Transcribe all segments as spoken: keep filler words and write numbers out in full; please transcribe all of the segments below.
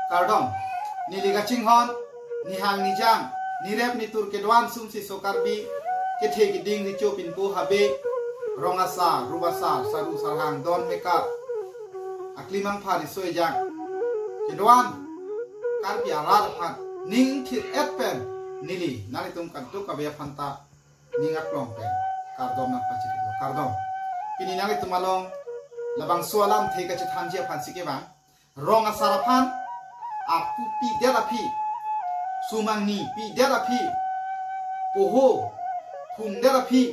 Kardom. Neli kachinghon, nihang nijang, nirep nitur kedo-an sumsi so Karbi, kethe keding, richo pinpo habe, rong asar, rup asar, saru sarhang, don mekar, aklimang phari soi jang, kedo-an Karbi arat aphan ning thir-et pen neli nanglitum kadokave aphan ta ning aklong pen kardom nangpachirilo, kardom. Pini nanglitum along labangso alamthe kachethanji aphansi kevang, rong asar aphan arpu pidet aphi, sum angni pidet aphi, poho phungdet aphi,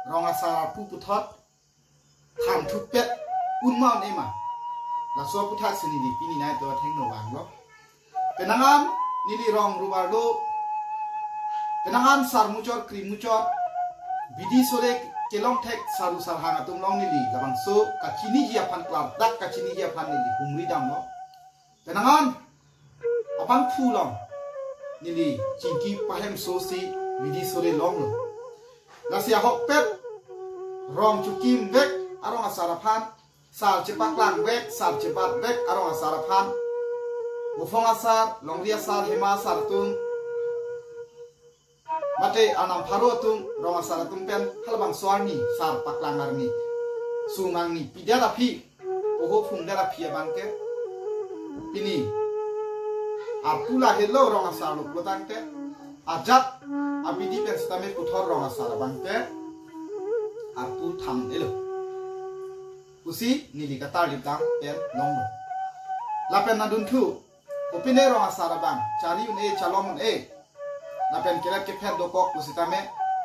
rong asar arpu puthot than thupet un ma un-e ma, laso aputhaksi neli pini nangtum athengno vanglo. Penang an neli rong rup arlo, penang an sar muchot, kri muchot, bidi sore kelong thek saru sarhang atum along neli labangso kachiniji aphan, klardak kachiniji aphan neli humri damlo. Penang an abangphu along neli chingki pahemsosi bidi sore longlo. Lasi ahokpet rong chokim vek arong asar aphan, sar chepaklang vek, sar chebat vek arong asar aphan, mofong asar, longri asar, hema asar atum, mate anam pharo atum, rong asar atum pen halabangso arni, sar paklang arni, sum angni pidet aphi, poho phungdet aphi abangke pini arpu lahelo, rong asar lo pulo tangte, ajat abidi pen sitame puthot rong asar abangke arpu than un-elo pusi neli katarlip dam pen longlo. Lapen adunthu, kopine rong asar abang chari un-e, chalom un-e, lapen kelet kephet dokok pusitame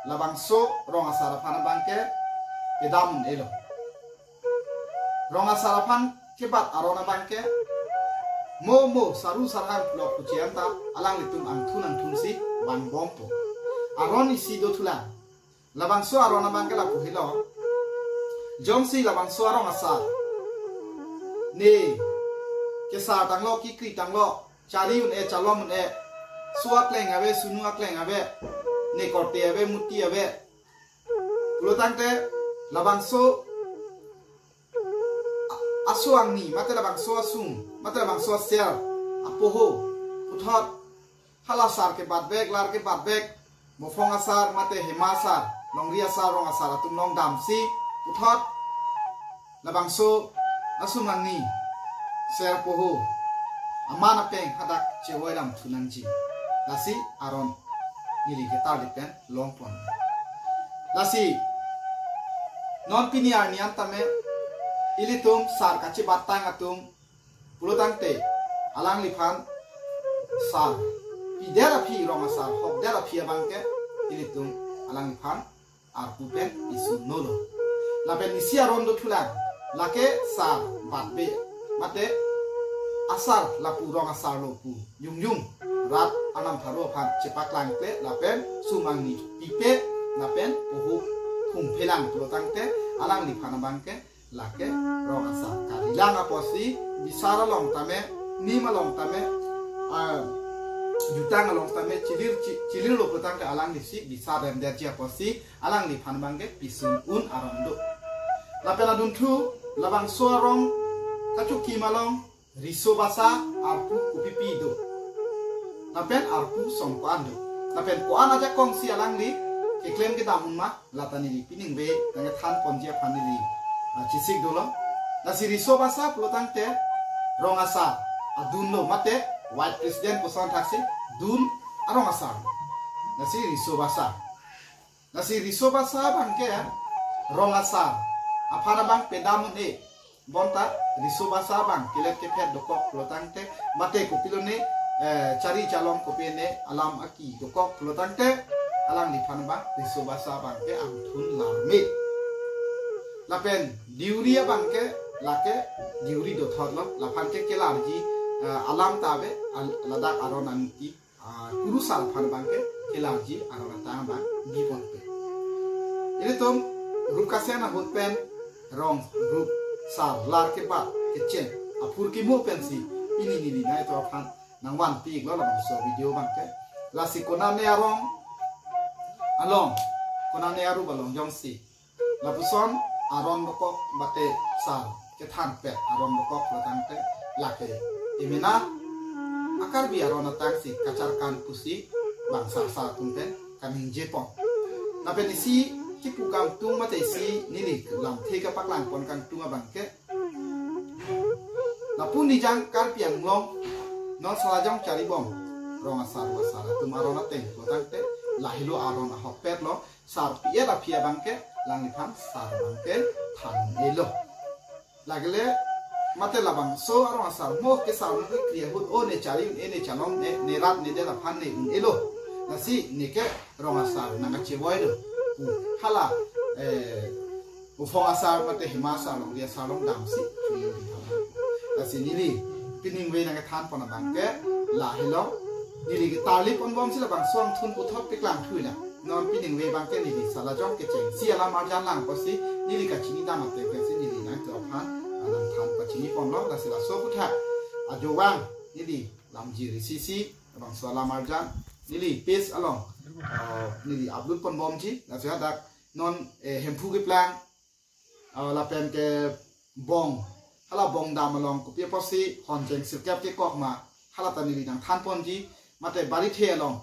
labangso rong asar aphan abangke pedam un-elo. Rong asar aphan kebat aron abangke mo mo saru sarhang lok kuchian ta alanglitum angthun angthunsi vangbompo. Aron isi dothulang. Labangso aron abangke lapu helo. Jongsi labangso arong asar ne kesar tanglo, kekri tanglo, chari un-e, chalom un-e, su akleng ave, sunu akleng ave, ne korte ave, muti ave pulo tangte, labangso a-, asu angni, mate labangso asum, mate labangso aser, apoho puthot hala sar kebat vek, lar kebat vek, mofong asar, mate hema asar, longri asar, rong asar atum along damsi puthot labangso asum angni, ser, poho, aman apeng hadak chevoi lam thu nangji. Lasi aron neli ketarlip pen longpon. Lasi non pini arni an tame ilitum sar kachebat tang atum pulo tangte, alangliphan sar pidet aphi, rong asar hokdet aphi abangke ilitum alangliphan arpu pen isun nolo. Lapen isi aron dothulang, lake sar batbe, mate asar lapu, rong asar lo pu, yung yung rat anam pharo aphan chepaklangkle lapen sum angni pipe lapen poho phungphelang pulo tangte, alangliphan abangke lake rong asar karilang apotsi bisar along tame, nim along tame, ah, jutang along tame chilir chi-, chilirlo pulo tangte alanglisi bisar remdetji apotsi alangliphan abangke pisun un aron do. Lapen adunthu, labangso arong kachokim along riso basa arpu kopipi do, lapen arpu song ko-an do, lapen ko-an ajakongsi alangli keklem kedam un ma, lata neli piningve nangkethan ponji aphan neli, ah, chesik dolo. Lasi riso basa pulo tangte rong asar adunlo, mate vice president koson thaksi dun arong asar. Lasi riso basa. Lasi riso basa abangke rong asar aphan abang pedam un-e. Bonta riso basa abang kelet kephet dokok pulo tangte, mate kopilo ne, eh, chari chalom kopine alam aki dokok pulo tangte, alangliphan abang riso basa abangke angthun larme. Lapen diuri abangke lake diuri dothotlo, laphan ke kelarji, eh, alam ta ave, al-, ladak aron anti, ah, kurusar aphan abangke kelarji aron atang abang biponpe. Ilitum rup kasen ahut pen rong, rup, sar, lar kebat, kechen aphurkimo pensi pini neli nangtum aphan nangvanpi-iklo labangso video abangke. Lasi konane arong along, konane arup along jongsi lapuson aron dokok mate sar kethanpet aron dokok pulo tangte, lake emena a-Karbi aron atangsi kacharkan pusi bang sarsar atum pen kaningjepon. Lapen isi kipu kangtung mate isi neli lamthe kapaklang pon kangtung abangke, lapu Nijang Karbi Anglong non Salajong Charibom rong asar ru asar atum aron ateng pulotangte lahelo aron ahokpet lo. Sar pi-et aphi abangke alangliphan sar abangke than-elo. Lake le mate labangso arong asar mo ke sar mo ke kri ahut o ne chari un-e, ne chalong un-e, ne rat ne det aphan ne un-elo. Lasi neke rong asar nangkachevoi do. Hala, eh, Bufong asar mate Hima asar along, Ri asar along damsi. Lasi neli piningve nangkethan pon abangke lahelo. Neli ketarli ponbomsi labangso angthun puthot paklang thulang. Non piningve abangke neli Salajong kechengsi alam arjan lang pusi neli kachini dam ateng pensi neli nangtum aphan nangthan pachini ponlo. Lasi laso aputhak ajovang neli lamjir isi isi labangso alam arjan neli page along, eh, neli upload ponbomji. Lasi hadak non, eh, Hemphu keplang, ah, lapen ke Bong, hala Bong dam along kopi apotsi honjeng sirkep kekok ma, hala ta neli nangthan ponji. Mate Barithe along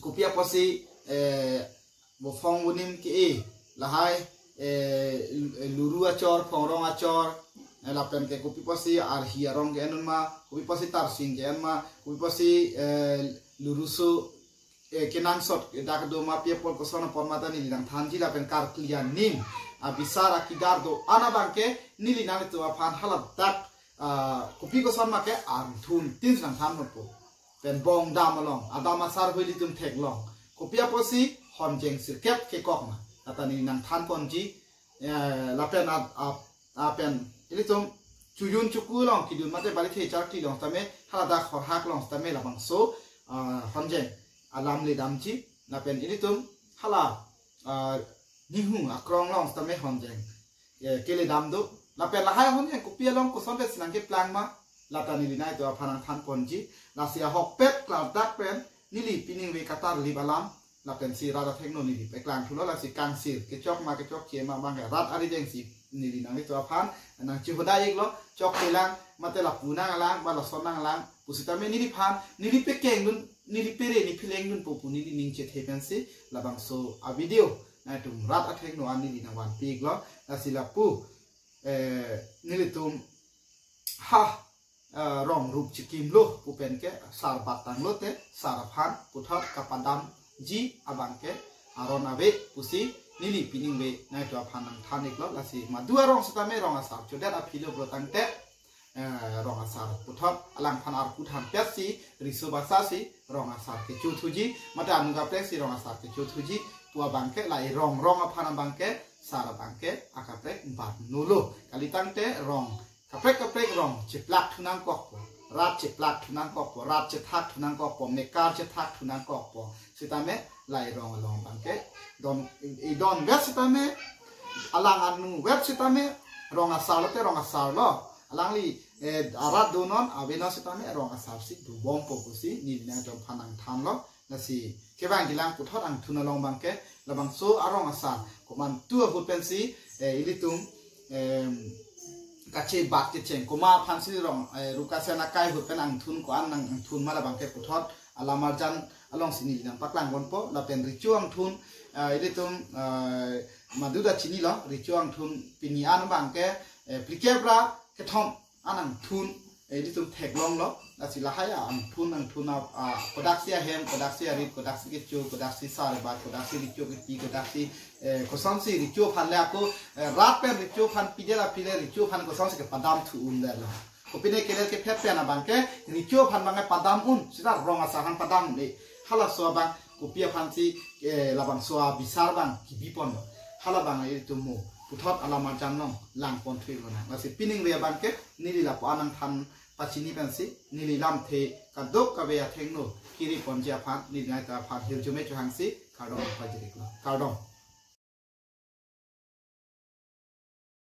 kopi apotsi, eh, Bufong bunim ke-e lahai, eh, Luru achor, Phongrong achor, eh, lapen ke kopi apotsi Arhi arong ke-en un ma, kopi apotsi Tarsing ke-en ma, kopi apotsi, eh, Luruso, eh, kenangsot dak do ma, pi apot koson apot ma ta neli nangthanji. Lapen karkli anim abisar akidar do-an abangke neli nanglitum aphan haladak, ah, kopi koson ma ke angthun tin nangthan ponpo. Pen Bong dam along, adam asar hui ilitum theklong. Kopi apotsi honjeng sirkep kekok ma, la ta neli nangthan ponji. Eh, lapen ap, ap, apen ilitum Chojun Choku along kedun mate Barithe charkli along tame, haladak Horhak along tame labangso, ah, honjeng alam le damji. Lapen ilitum hala, ah, Nihu akrong along tame honjeng, eh, kele dam do. Lapen lahai honjeng kopi along koson pensi nangkeplang ma, la ta neli nanglitum aphan nangthan ponji. Lasi ahokpet klardak pen neli piningve katarlip alam lapensi rat athengno neli paklang thulo. Lasi kangsir kechok ma kechokche ma abangke rat arideng si neli nanglitum aphan nangchihoda iklo. Chokchelang mate lapu nanglang ba lason nanglang pusitame neliphan neli pekengdun, neli pere ne phelengdunpo pu neli ning chethe pensi labangso a-video nangtum rat athengno an neli nangvanpi iklo. Lasi lapu, eh, nelitum ha, eh, rong rup chikimlo pu pen ke sar bat tanglote sar aphan puthot kapadamji abangke aron ave pusi neli piningve nanglitum aphan nangthan iklo. Lasi madu arong sitame rong asar chodet aphi lo pulotangte, eh, rong asar puthot alangphan arpu thanpetsi riso basa si rong asar kecho thuji, mate anu kaprek si rong asar kecho thuji pu abangke, la irong rong aphan abangke sar abangke akaprek bat nolo. Kalitangte rong kaprek kaprek rong cheplak thu nangkokpo, rat cheplak thu nangkokpo, rat chethak thu nangkokpo, mekar chethak thu nangkokpo. Sitame la irong along abangke don, idon vet sitame, alang anu vet sitame, rong asar lote rong asar lo. Alangli, eh, arat donon avenon sitame rong asar si dobompo pusi neli nanglitum aphan nangthanlo. Lasi kevang kelang puthot angthun along abangke labangso arong asar komantu ahut pensi, eh, ilitum, em, kachebat kecheng komat aphansi rong, eh, Rukasian akai ahut pen angthun ko-an nangthun ma, labangke puthot alam arjan alongsi neli nangpaklang ponpo. Lapen recho angthun, eh, ilitum, eh, madu ta chinilo, recho angthun pini an abangke, eh, phlikep ra kethom an angthun, eh, ilitum theklonglo. Lasi lahai angthun, angthun a, a, kodaksi ahem, kodaksi arit, kodaksi kecho, kodaksi sar bat, kodaksi recho kepi, kodaksi, eh, kosonsi recho aphan le ako, eh, rat pen recho aphan pidet aphi le recho aphan kosonsi kepadam thu un detlo. Kopine keler kephet pen abangke recho aphan abangke padam un, sita rong asar aphan padam un-e. Halaso abang kopi aphansi, eh, labangso abisar abang kebi ponlo. Hala abang ilitum mo puthot alam arjan along lang pon thu iklo nang. Lasi piningve abangke neli lapu an nangthan pachini pensi neli lamthe kadokave athengno kiri ponji aphan neli nanglitum aphan hirjume chohangsi kardom pajirlo. Kardom.